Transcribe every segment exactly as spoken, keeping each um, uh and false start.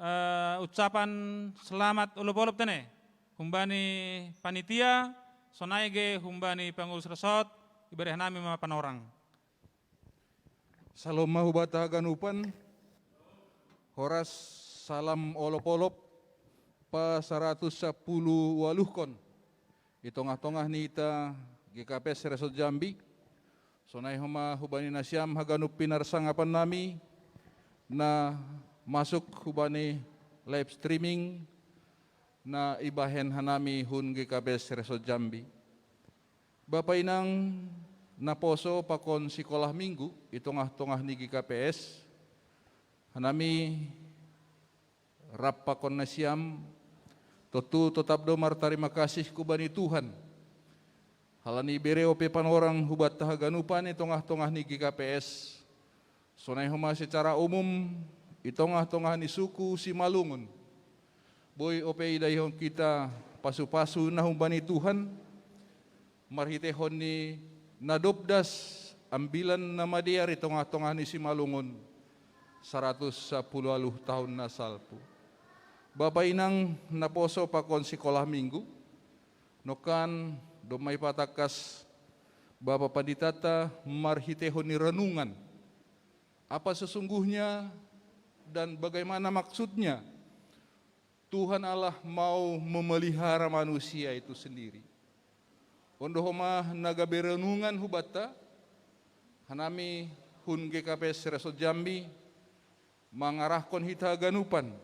eh, ucapan selamat olop-olop tene. Humbani panitia, sonai ge humbani pengurus resort, ibereh nami ma panorang. Salom ma hubata haganupan, horas salam olop-olop pa saratus sapuluh waluhkon. I tongah-tongah ni ita G K P S Resort Jambi, sonai homa hubani nasiam haganup pinarsangapan nami, na masuk hubani live streaming, na ibahen hanami hun G K P S Resort Jambi. Bapa inang naposo pakon sikolah minggu i tongah-tongah ni G K P S, hanami rap pakon nasiam, tontu totap do martarima kasih hubani Tuhan. Halani bere ope panorang hubata haganupan i tongah-tongah ni G K P S, sonai homa secara umum i tongah-tongah ni suku Simalungun. Boi ope idaihon kita pasu-pasu na humbani Tuhan, marhitehon ni na dobdas ambilan na madear i tongah-tongah ni Simalungun, saratus sapuluh waluh tahun na salpu. Bapa inang naposo pakon sikolah minggu, nongkan domma ipatangkas Bapa Panditata marhitehon ni renungan. Apa sesungguhnya dan bagaimana maksudnya Tuhan Allah mau memelihara manusia itu sendiri? On do homa na gabe renungan hubata, hanami hun G K P S Resort Jambi mangarahkon hita haganupan,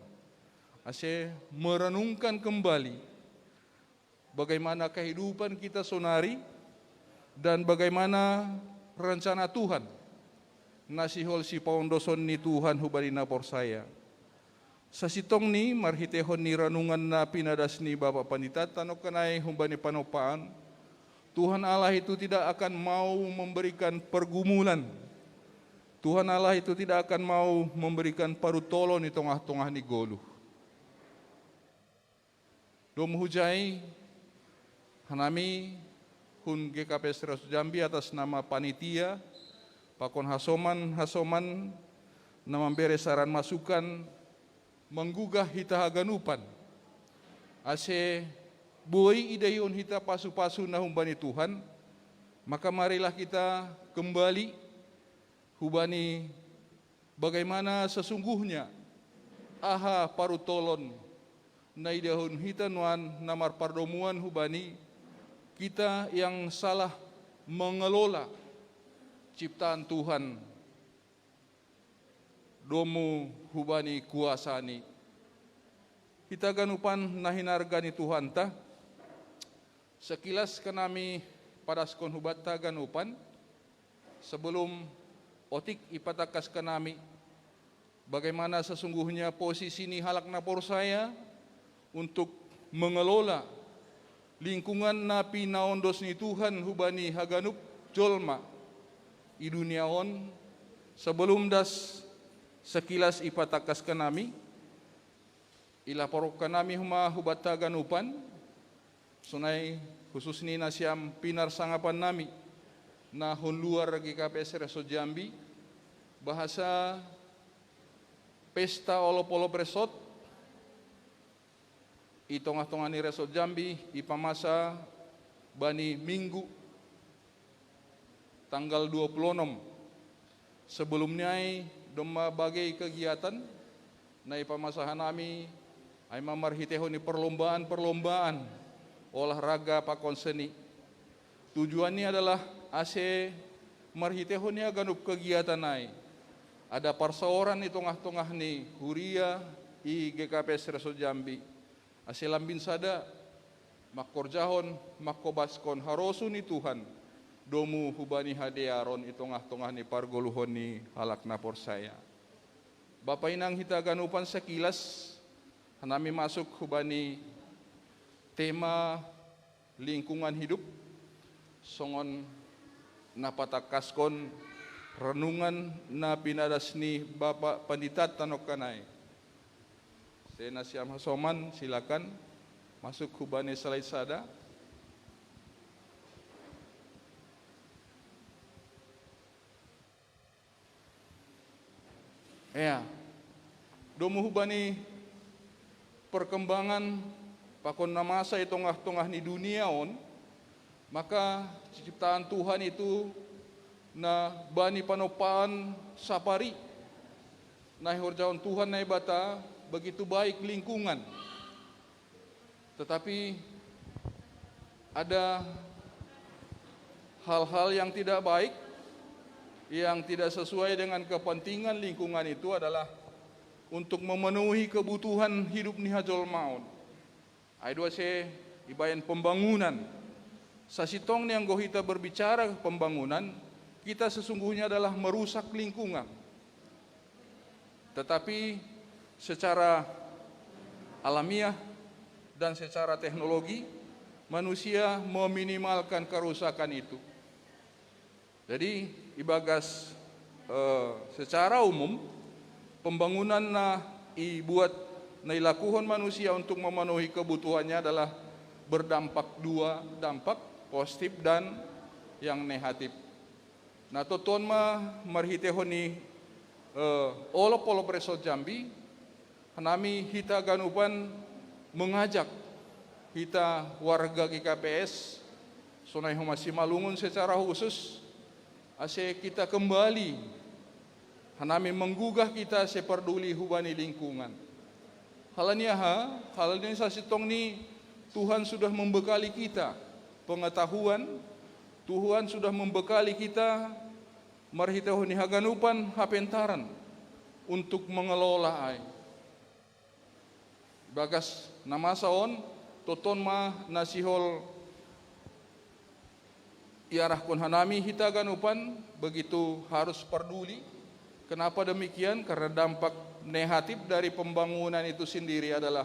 ase merenungkan kembali bagaimana kehidupan kita sonari dan bagaimana rencana Tuhan na sihol sipaondoson ni Tuhan hubani na porsaya. Sasintongni marhitehon ni renungan na pinadas ni Bapa Panditata nongkan ai humbani panompaan, Tuhan Allah itu tidak akan mau memberikan pergumulan. Tuhan Allah itu tidak akan mau memberikan parutolon i tongah-tongah ni goluh. Domu hujai, hanami hun G K P S Resort Jambi atas nama panitia, pakon hasoman-hasoman na mambere saran masukan, manggugah hita haganupan, ase boi idaihon hita pasu-pasu na humbani Tuhan, maka marilah kita kembali hubani bagaimana sesungguhnya aha parutolon na idaihon hita nuan na marpardomuan hubani, kita yang salah mengelola ciptaan Tuhan, domu hubani kuasani. Hita ganupan na hinarga ni Tuhanta, sekilas hanami padaskon hubata ganupan, sebelum otik ipatangkas hanami bagaimana sesungguhnya posisi ni halak na porsaya untuk mengelola lingkungan na pinaondos ni Tuhan hubani haganup jolma i dunia on, sebelum das sekilas ipatangkas hanami, ilaporkan hanami homa hubata ganupan, sonai khususni nasiam pinarsangapan nami na hun luar G K P S Resort Jambi, bahasa pesta olop-olop resort i tongah-tongah ni Resort Jambi ipamasa bani Minggu tanggal dua puluh enam. Sebelumni ai domma bagei kegiatan na ipamasa hanami, ai ma marhitehon ni perlombaan-perlombaan olahraga pakon seni. Tujuanni adalah ase marhitehon ni haganup kegiatan ai, ada parsaoran i tongah-tongah ni huria i G K P S Resort Jambi, ase lambin sada mangkorjahon, mangkobaskon harosuh ni Tuhan, domu hubani hadearon i tongah-tongah ni pargoluhon ni halak na porsaya. Bapa inang hita ganupan, sekilas hanami masuk hubani tema lingkungan hidup, songon na patangkaskon renungan na pinadas ni Bapa Panditanta nongkan ai. Ase nasiam hasoman, silakan masuk hubani slide sada. Ea, domu hubani perkembangan pakon na masa i tongah-tongah ni dunia on, maka ciptaan Tuhan itu na bani panopaan sapari. Na ihorjahon Tuhan Naibata begitu baik lingkungan. Tetapi ada hal-hal yang tidak baik, yang tidak sesuai dengan kepentingan lingkungan itu adalah untuk memenuhi kebutuhan hidup ni hajolmaon. Ai do ase ibaen pembangunan. Sasintongni anggo hita berbicara pembangunan, kita sesungguhnya adalah merusak lingkungan. Tetapi secara alamiah dan secara teknologi, manusia meminimalkan kerusakan itu. Jadi, ibagas, eh, secara umum, pembangunan na ibuat, na ilakuhon manusia untuk memenuhi kebutuhannya adalah berdampak dua dampak, positif dan yang negatif. Na tontu on ma marhiteihon ni, eh, olop-olop Resort Jambi, hanami hita ganupan mengajak hita warga G K P S, sonai homa Simalungun secara khusus, ase kita kembali, hanami menggugah kita ase parduli hubani lingkungan. Halani aha? Halani sasintongni Tuhan sudah membekali kita pengetahuan, Tuhan sudah membekali kita marhiteihon ni haganupan hapentaran untuk mengelola ai. Bagas na masa on, tontu on ma na sihol iarahkon hanami hita ganupan, begitu harus parduli. Kenapa demikian? Karena dampak negatif dari pembangunan itu sendiri adalah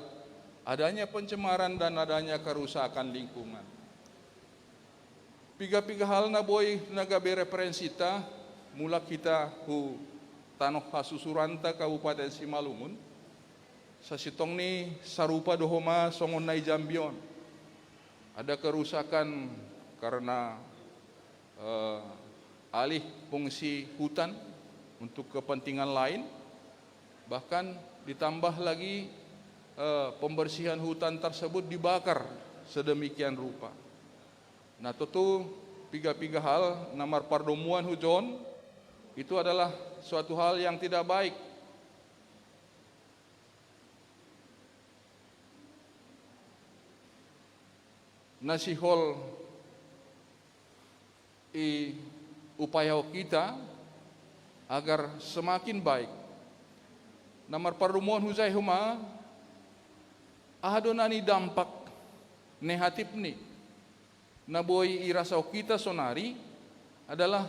adanya pencemaran dan adanya kerusakan lingkungan. Piga-piga hal na boi na gabe referensita, mulak hita hu tanoh hasusuranta Kabupaten Simalungun, sasintongni sarupa do homa songon na i Jambi on. Ada kerusakan karena, eh, alih fungsi hutan untuk kepentingan lain, bahkan ditambah lagi, eh, pembersihan hutan tersebut dibakar sedemikian rupa. Na tontu piga-piga hal na marpardomuan hujon itu adalah suatu hal yang tidak baik. Na sihol iupayahon hita agar semakin baik. Na marpardomuan hujai homa, aha do nani dampak negatifni na boi irasahon hita sonari adalah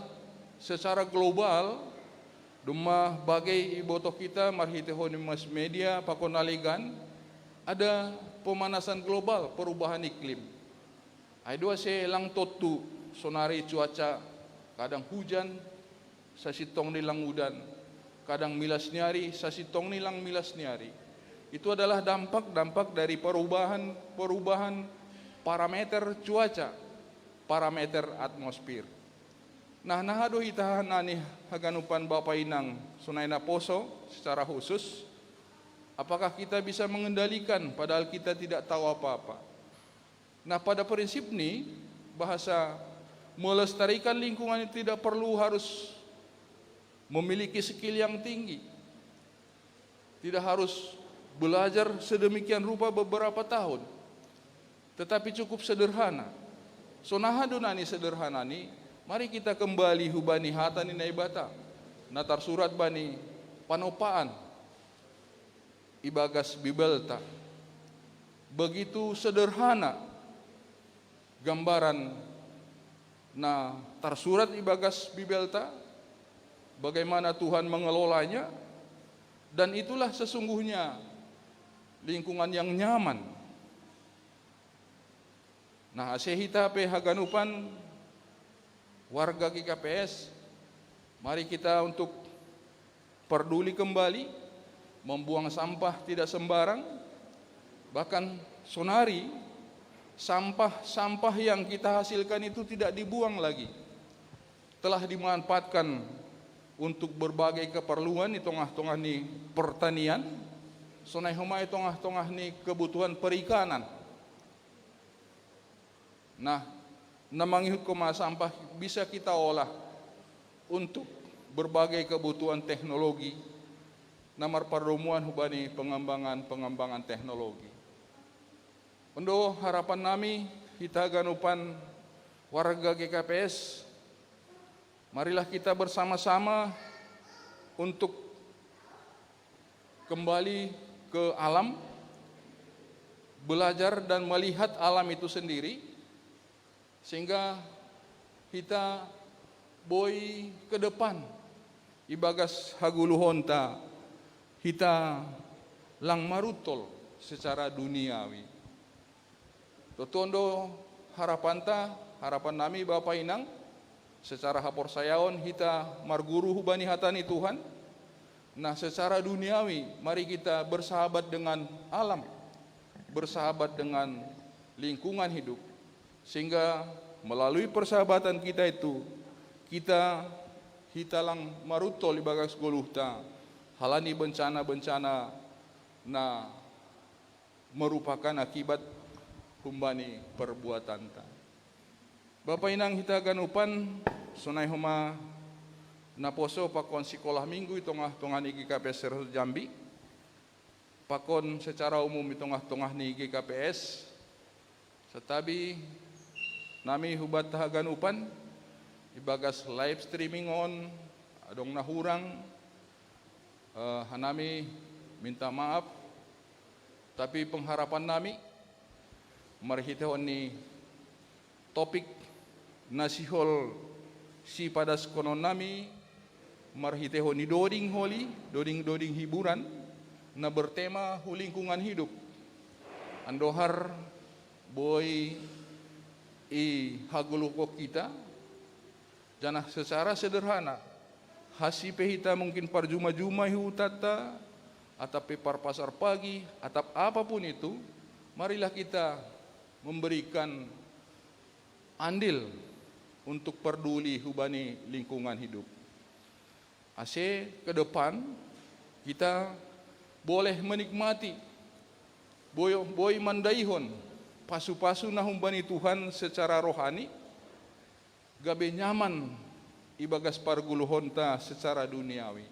secara global, domma bage iboto hita marhiteihon ni mass media pakon na legan, ada pemanasan global, perubahan iklim. Ai do ase lang tontu sonari cuaca kadang hujan, sasintongni lang udan, kadang milas ni ari, sasintongni lang milas ni ari. Itu adalah dampak-dampak dari perubahan-perubahan parameter cuaca, parameter atmosfer. Nah, na aha do hita nani haganupan bapa inang sonai naposo secara khusus, apakah kita bisa mengendalikan padahal kita tidak tahu apa-apa? Nah, pada prinsipni, bahasa melestarikan lingkungan itu tidak perlu harus memiliki skill yang tinggi. Tidak harus belajar sedemikian rupa beberapa tahun. Tetapi cukup sederhana. Songon aha do nani sederhanani, mari kita kembali hubani hata ni Naibata. Na tarsurat bani panopaan ibagas Bibelta. Begitu sederhana gambaran na tarsurat ibagas Bibelta, bagaimana Tuhan mengelolanya, dan itulah sesungguhnya lingkungan yang nyaman. Nah, ase hita pe haganupan warga G K P S, mari kita untuk peduli kembali, membuang sampah tidak sembarang. Bahkan sonari, sampah-sampah yang kita hasilkan itu tidak dibuang lagi. Telah dimanfaatkan untuk berbagai keperluan di tengah-tengah ni pertanian, Sonai homa i tongah-tongah ni kebutuhan perikanan. Nah, na mangihut homa sampah bisa kita olah untuk berbagai kebutuhan teknologi, na marpardomuan hubani pengembangan-pengembangan teknologi. On do harapan nami, hita haganupan warga G K P S, marilah kita bersama-sama untuk kembali ke alam, belajar dan melihat alam itu sendiri, sehingga hita boi ke depan, ibagas hagoluhonta, hita lang maruntol secara duniawi. Tutu on do harapanta, harapan nami Bapa Inang, secara haporsayaon hita marguru hubani hata ni Tuhan. Nah, secara duniawi, mari kita bersahabat dengan alam, bersahabat dengan lingkungan hidup, sehingga melalui persahabatan kita itu, kita, hita lang maruntol ibagas goluhta, halani bencana-bencana na merupakan akibat humbani perbuatanta. Bapa Inang hita haganupan, sonai homa naposo pakon sikolah minggu i tongah-tongah ni G K P S Resort Jambi, pakon secara umum i tongah-tongah ni G K P S, santabi nami hubanta haganupan, ibagas live streaming on, adong na hurang, eh, hanami minta maaf, tapi pengharapan nami, marhitehon ni topik na sihol sipadaskononnami, marhitehon ni doding holi, doding-doding hiburan, na bertema hu lingkungan hidup. Andohar boi i hagoluhon hita, janah secara sederhana, hasi pe hita mungkin parjuma-juma i huta ta, atap pe parpasar pagi, atap apapun itu, marilah kita memberikan andil untuk peduli hubani lingkungan hidup. Ase ke depan kita boleh menikmati, boi, boi mandaihon pasu-pasu na humbani Tuhan secara rohani, gabe nyaman ibagas pargoluhonta secara duniawi.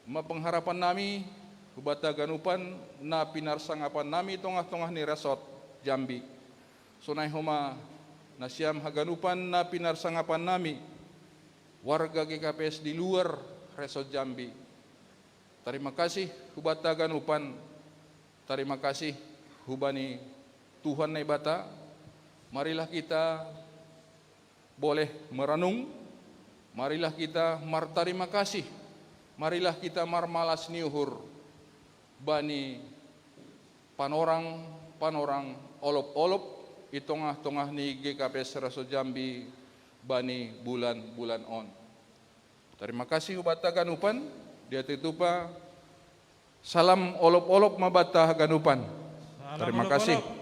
Ma pengharapan nami, hubanta haganupan na pinarsangapan nami tongah-tongah ni Resort Jambi. Sonai homa nasiam haganupan na pinarsangapan nami, warga G K P S di luar Resort Jambi. Tarima kasih hubanta haganupan, tarima kasih hubani Tuhan Naibata. Marilah kita boleh merenung, marilah kita martarima kasih, marilah kita marmalas ni uhur bani panorang-panorang olop-olop i tongah-tongah ni G K P S Resort Jambi bani bulan-bulan on. Tarima kasih hubanta haganupan, dia tutupa. Salam olop-olop ma banta haganupan. Salam. Tarima kasih. Olop-olop.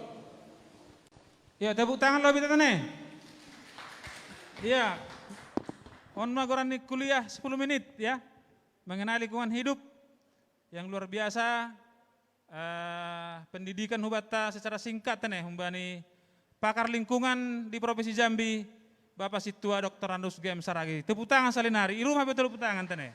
Ya, tepuk tangan lobi tene. Ya. On ma goran ni kuliah sepuluh menit, ya. Mengenai lingkungan hidup yang luar biasa, eh, pendidikan hubanta secara singkat tene humbani pakar lingkungan di Provinsi Jambi, Bapak Sintua Doktor Andus Gem Saragih. Tepuk tangan salinari, i rumah pe tepuk tangan tene.